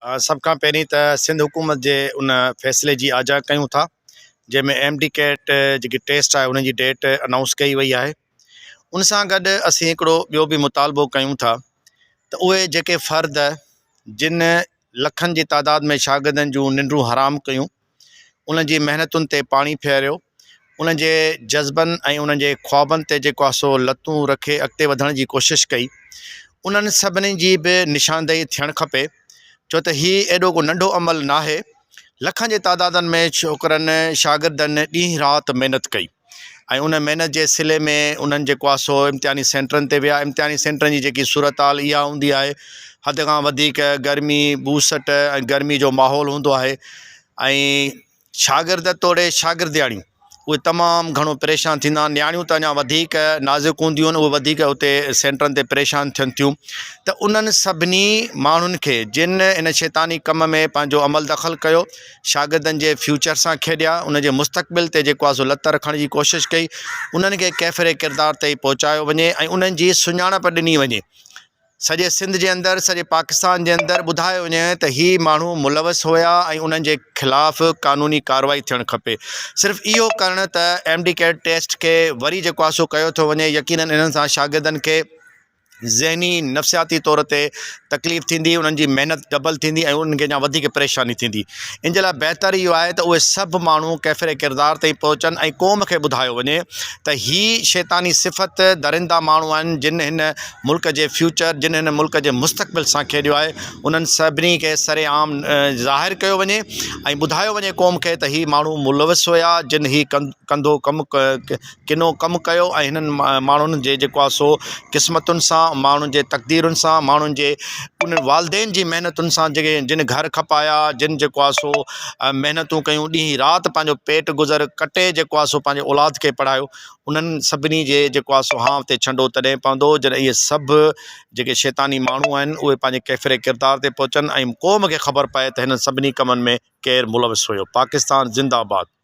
سڀ کان پهرين ته سنڌ حڪومت جي ان فيصلي جي آجيان ڪيون ٿا جنهن ۾ ايم ڊي ڪيٽ جيڪي ٽيسٽ آهي ان جي ڊيٽ انائونس ڪئي وئي آهي ان سان گڏ اسين هڪڙو ٻيو به مطالبو ڪيون ٿا ته اهي جيڪي فرد جن لکن جي تعداد ۾ شاگردن جون ننڊون حرام ڪيون انهن جي محنتن تي پاڻي ڦيريو، انهن جي جذبن ۽ انهن جي خوابن تي جيڪو آهي سو لتون رکي اڳتي وڌڻ جي ڪوشش ڪئي، انهن سڀني جي به نشاندهي ٿيڻ کپي، ڇو ته هي ايڏو ڪو ننڍو عمل ناهي، لکن جي تعدادن ۾ ڇوڪرن شاگردن ڏينهن رات محنت ڪئي. ۽ ان محنت جي صلي ۾ انهن جيڪو آهي سو امتحاني سينٽرن تي ويا امتحاني سينٽرن جي جيڪي صورتحال اها هوندي آهي حد کان وڌيڪ گرمي ٻوسٽ ۽ گرمي جو ماحول هوندو آهي ۽ شاگرد توڙي شاگردياڻيون اهي تمام گهڻو پريشان ٿيندا آهن نياڻيون ته اڃا وڌيڪ نازڪ هونديون آهن اهي وڌيڪ اتي سينٽرن تي پريشان ٿين ٿيون ته انهن سڀني ماڻهن کي جن ان شيطاني ڪم ۾ پنهنجو عمل دخل ڪيو شاگردن جي فيوچر سان کيڏيا، انهن جي مستقبل تي جيڪو آهي سو لت رکڻ جي ڪوشش ڪئي، انهن کي ڪيفر ڪردار تائين پهچايو وڃي ۽ انهن جي سڃاڻپ ڏني وڃي. سڄي سنڌ جي اندر سڄي پاڪستان جي اندر ٻڌايو وڃي ته هي ماڻهو ملوث هيا ۽ انهن جي خلاف قانوني ڪارروائي ٿيڻ کپي. صرف اهو ڪرڻ ته ايم ڊي ڪيٽ ٽيسٽ کي وري جيڪو آهي سو ڪيو ٿو وڃي يقينن انهن سان شاگردن کي ذهني نفسياتي طور تي تڪليف ٿيندي انهن جي محنت ڊبل ٿيندي ۽ انهن کي اڃا وڌيڪ پريشاني ٿيندي ان جي لاء بهتر اهو آهي ته اهي سڀ ماڻهو ڪيفر ڪردار تائين پهچن ۽ قوم کي ٻڌايو وڃي ته هي شيطاني صفت درندا ماڻهو آهن جن هن ملڪ جي فيوچر جن هن ملڪ جي مستقبل سان کيڏيو آهي انهن سڀني کي سر عام ظاهر ڪيو وڃي ۽ ٻڌايو وڃي قوم کي ته هي ماڻهو ملوث هيا جن هي ڪنڌو ڪم ڪنو ڪم ڪيو ۽ هنن ماڻهن جي جيڪو آهي سو قسمتن سان ماڻهن جي تقديرن سان ماڻهن جي انهن والدين جي محنتن سان جيڪي جن گهر کپايا جن جيڪو آهي سو محنتون ڪيون ڏينهن رات پنهنجو پيٽ گذر ڪٽي جيڪو آهي سو پنهنجي اولاد کي پڙهايو انهن سڀني جي جيڪو آهي سو هانء تي ڇنڊو تڏهن پوندو جڏهن اهي سڀ جيڪي شيطاني ماڻهو آهن اهي پنهنجي ڪيفر ڪردار تي پهچن ۽ قوم کي خبر پئي ته هنن سڀني ڪمن ۾ ڪير ملوث هيو پاڪستان زنده آباد.